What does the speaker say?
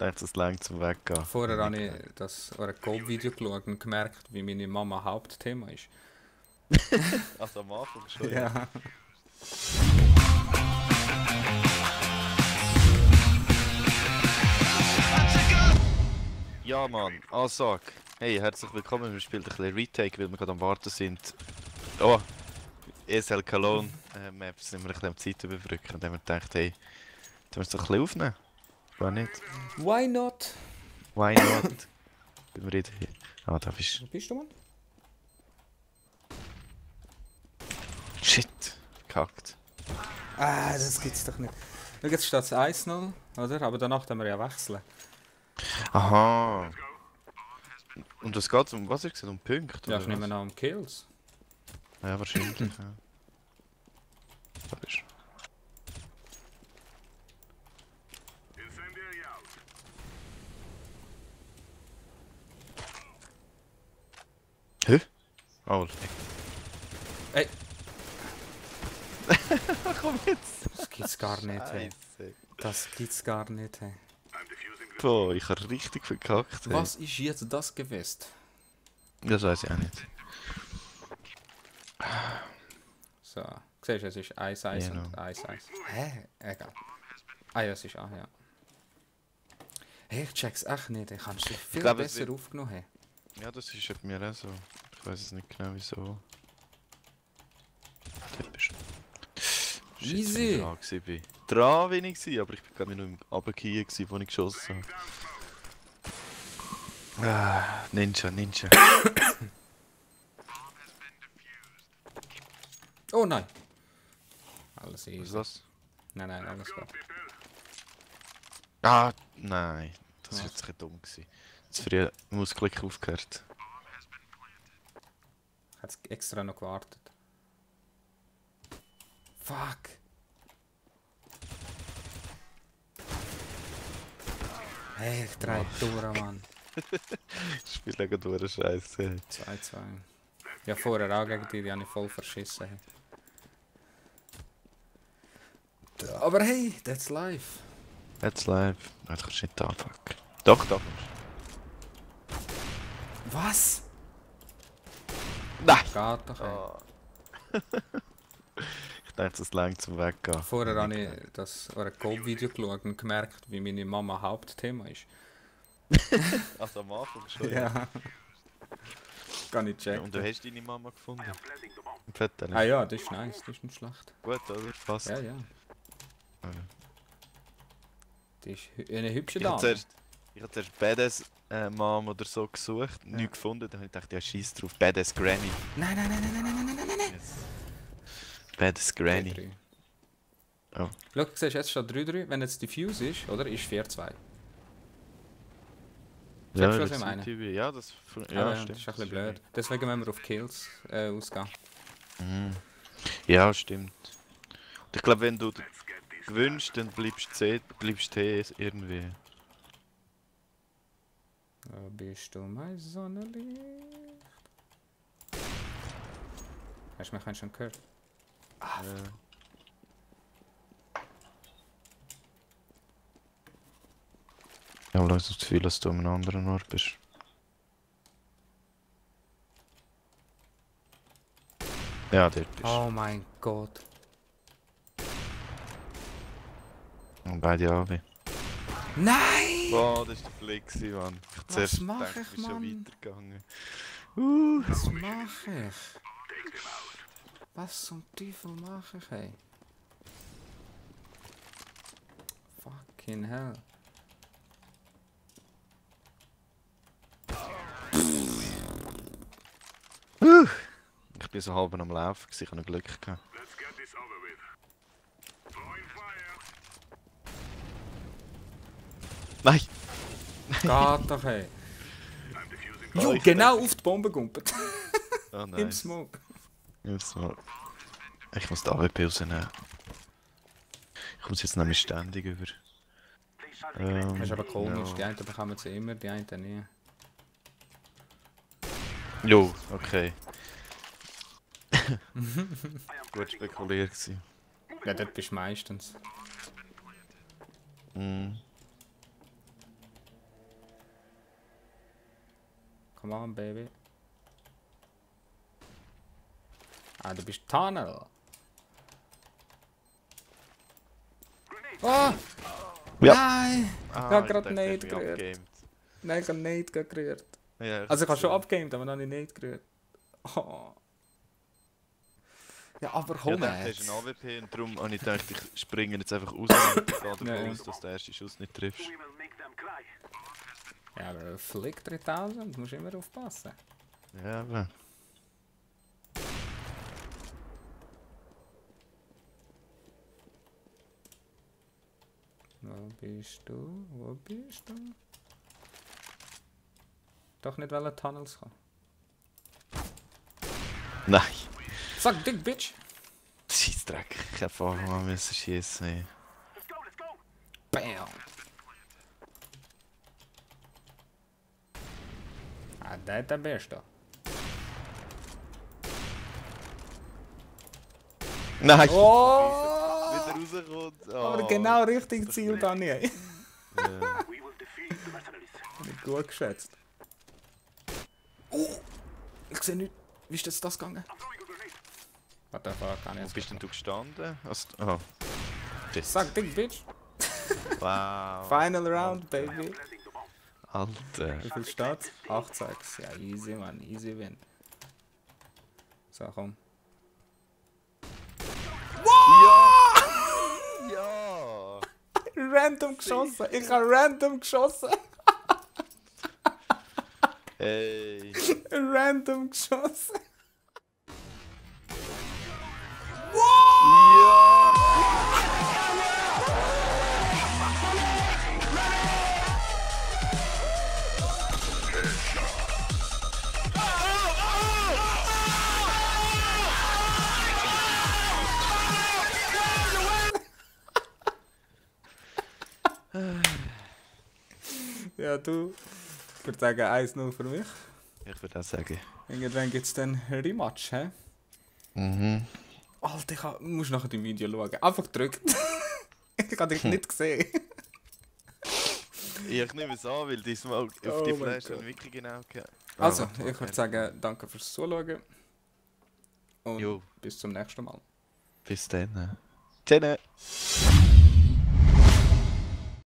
dachte, es reicht zum Weggehen. Vorher habe ich das Coop-Video geschaut und gemerkt, wie meine Mama Hauptthema ist. Also am Anfang schon, Ja. Ja, Mann, Ansage. Hey, herzlich willkommen. Wir spielen ein bisschen Retake, weil wir gerade am Warten sind. Oh, ESL Cologne Map sind wir ein bisschen am Zeit überbrücken. Und dann haben wir gedacht, hey, tun wir es doch ein bisschen aufnehmen. War nicht? Why not? Why not? Bin wir hier? Ah, da bist Wo bist du, Mann? Shit, verkackt. Ah, das gibt's doch nicht. Schau, jetzt steht es 1-0, oder? Aber danach können wir ja wechseln. Aha. Und was geht's um? Was ist es? Um Punkte? Ja, oder ich nehme was? an um Kills. Ja, wahrscheinlich. Ja. Da bist du. Hä? Oh, Ey, komm jetzt! das gibt's gar nicht, hey. Scheiße. Das gibt's gar nicht, hey. Boah, ich habe richtig verkackt. Hey. Was ist jetzt das gewesen? Das weiß ich auch nicht. So, siehst du, es ist 1-1 Genau. und 1-1. Hä? Egal. Ah ja, es ist A, ja. Hey, ich check's echt nicht, ich kann es viel glaube, es besser wird- aufgenommen haben. Ja, das ist bei mir auch so. Ich weiß es nicht genau wieso. Typisch. Easy. Dran bin ich gewesen, aber ich bin gerade nur im Runtergehen, wo ich geschossen habe. Ah, Ninja. Oh nein! Alles Was easy. ist das? Nein, alles gut. Ah, nein. Das war Was? jetzt ein bisschen dumm gewesen. Zu früh Mausklick aufgehört. Ich hätte extra noch gewartet. Fuck! Hey, ich drehe durch, Mann. Ich spiele gerade durch Scheiße. 2-2. Ja, vorher auch gegen die habe ich voll verschissen. Hey. Aber hey, that's life. Jetzt live. Nein, du kannst nicht anpacken. Doch. Was? Nein! Geht doch, hey. Ah. Ich dachte, es reicht zum Weggehen. Vorher habe ich das Coop-Video geschaut und gemerkt, wie meine Mama Hauptthema ist. Also am Anfang schon, Ja. Kann ich Ja, checken. und du hast deine Mama gefunden? Im Vetter nicht? Ah ja, das ist nice, das ist nicht schlecht. Gut, oder? Passt. Ja, ja. Okay. Die ist eine hübsche Ich habe Dame. zuerst Badass Mom oder so gesucht, nichts gefunden, dann habe ich gedacht, ja scheiß drauf, Badass Granny. Nein. Yes. Badass Granny. 3-3. Oh. Schau, siehst du, jetzt steht 3-3. Wenn jetzt Diffuse ist, oder? Ist 4-2. Checkst du, was ich meine? TV. Ja, das Ja, ja, das stimmt. ist ein bisschen blöd. Deswegen müssen wir auf Kills ausgehen. Mhm. Ja, stimmt. Und ich glaube, wenn du gewünscht, dann bleibst T irgendwie. Da bist du mein Sonnenlicht. Hast du mich schon gehört? Ja, aber lass uns das Gefühl, dass du an einem anderen Ort bist. Ja, dort bist du. Oh mein Gott. Und beide Abi. Nein! Boah, das war der Flick, Mann. Ich hab Was zuerst mach gedacht, ich, du bist schon Mann? weitergegangen. Was mache ich? Was zum Teufel mache ich, ey? Fucking hell. Ich bin so halb am Laufen, ich habe noch Glück gehabt. Nein! Geht doch, ey. Oh, Jo, ich genau auf die Bombe gumpet. Oh Im nein. Smoke. Ich muss die AWP rausnehmen. Ich muss jetzt nämlich ständig über. Das ist aber komisch. ja. Die einen bekommen sie immer, die einen nie. Jo, okay. Gut spekuliert gewesen. Ja, dort bist du meistens. Mhm. come on, baby. Ah, du bist Tunnel. Oh! Ja. Nein! Ich Ah, hab grad dachte, nicht ich bin gerührt. abgegamed. Nein, ich hab nicht gerührt. Ja, Also ich habe schon abgegamed, aber noch nicht gerührt. Oh. Ja, aber Ja, komm ich dachte, das jetzt. ist ein AWP und darum habe ich gedacht, ich springe jetzt einfach raus und gehe davon Ja, ja. aus, dass du den ersten Schuss nicht triffst. Ja, aber Flick 3000, musst immer aufpassen. Ja, aber... Wo bist du? Wo bist du? Doch nicht wollen Tunnels kommen. Nein! Sag dick, Bitch! Scheissdreck, ich hätte vorher mal müssen schiessen. Bam! Ah, der ist der Beste. Nein! Oh! Wieder rauskommt! Oh. Aber genau richtig Ziel, Daniel. Ja. Nicht gut geschätzt. Oh! Ich sehe nicht. Wie ist jetzt das gegangen? What the fuck, kann ich Wo jetzt bist denn du gestanden? Oh. Das. Sag dick, Bitch! Wow! Final round, baby! Alter! Wie viel steht? 8-6. Ja, easy, man. Easy win. So, komm. Ja! Ja! Random geschossen! Ich habe random geschossen! Hey! Random geschossen! Ja, du. Ich würde sagen 1-0 für mich. Ich würde auch sagen. Irgendwann gibt es dann ein Rematch, hä? Mhm. Alter, du musst nachher die Video schauen. Einfach drücken. Ich habe dich nicht gesehen. Ich nehme es an, weil diesmal auf Oh die mein Flash Gott. dann wirklich genau gehabt. Also, warte, ich würde sagen, danke fürs Zuschauen. Und Jo. bis zum nächsten Mal. Bis dann. Tschüss.